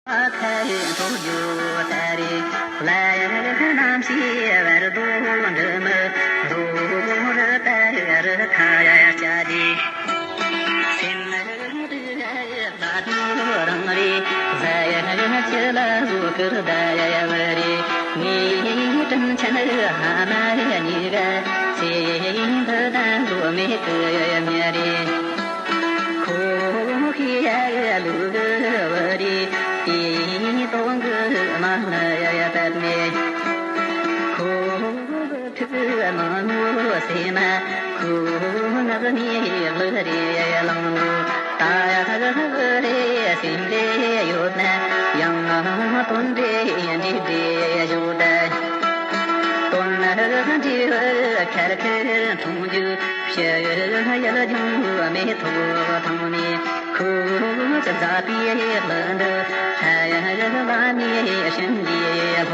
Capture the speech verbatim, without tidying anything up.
ཁ་ཡི་འཕྲོ་རྒྱུ་ད་རེ། ལ་ཡ་རྣམ་ཤེས་བར་དོ་འདྲི་མི་རོ་རི་ད་རི་ཁ་ཡ་ཡ་ཅ་དེ། སེམས་ནི་རི་ཡ་ཡ་ད་དུ་རང་རེ། ཟ་ཡ་ཡ་ཅི་ལ་བཟོ་ཀིར་ད་ཡ་ཡ་བ་རེ། ངའི་དྲིན་ཆེན་ཧ་མ་ཡ་ཉི་ག་ཚེ་འདི་ད་བཟོ་མེད་ཀི་ཡ་ཡ་མྱ་རེ། ཁོ་ཧི་ཡ་ལུ་གི་བ་རི་དེ་དོང་གི་མ་ན་ཡ་ཡ་པད་མེ། ཁོ་ཐུག་མ་ནུ་སེ་མ་ཁོ་ནག་ནི་ལུ་རེ་ལང་ལུ་ད་ཡ་ཧ་གི་རེ་སེམས་རེ་ཡོད་ན་ཡང་ན་དོན་རེ་འདི་རེ་ཡོད་ད། དོན་ནི་འདི་ཁར་ཁར་མཐོང་རྒྱུ། ཕྱི་ཡུལ་ཡུལ་ལྗོངས་མེ་ཏོག་ཐང་མའི་ཁུག་ཙམ་ཟ་པའི་ལུ་འདི། ལྷ་ཡུལ་བླ་མའི་བྱིན་གྱིས་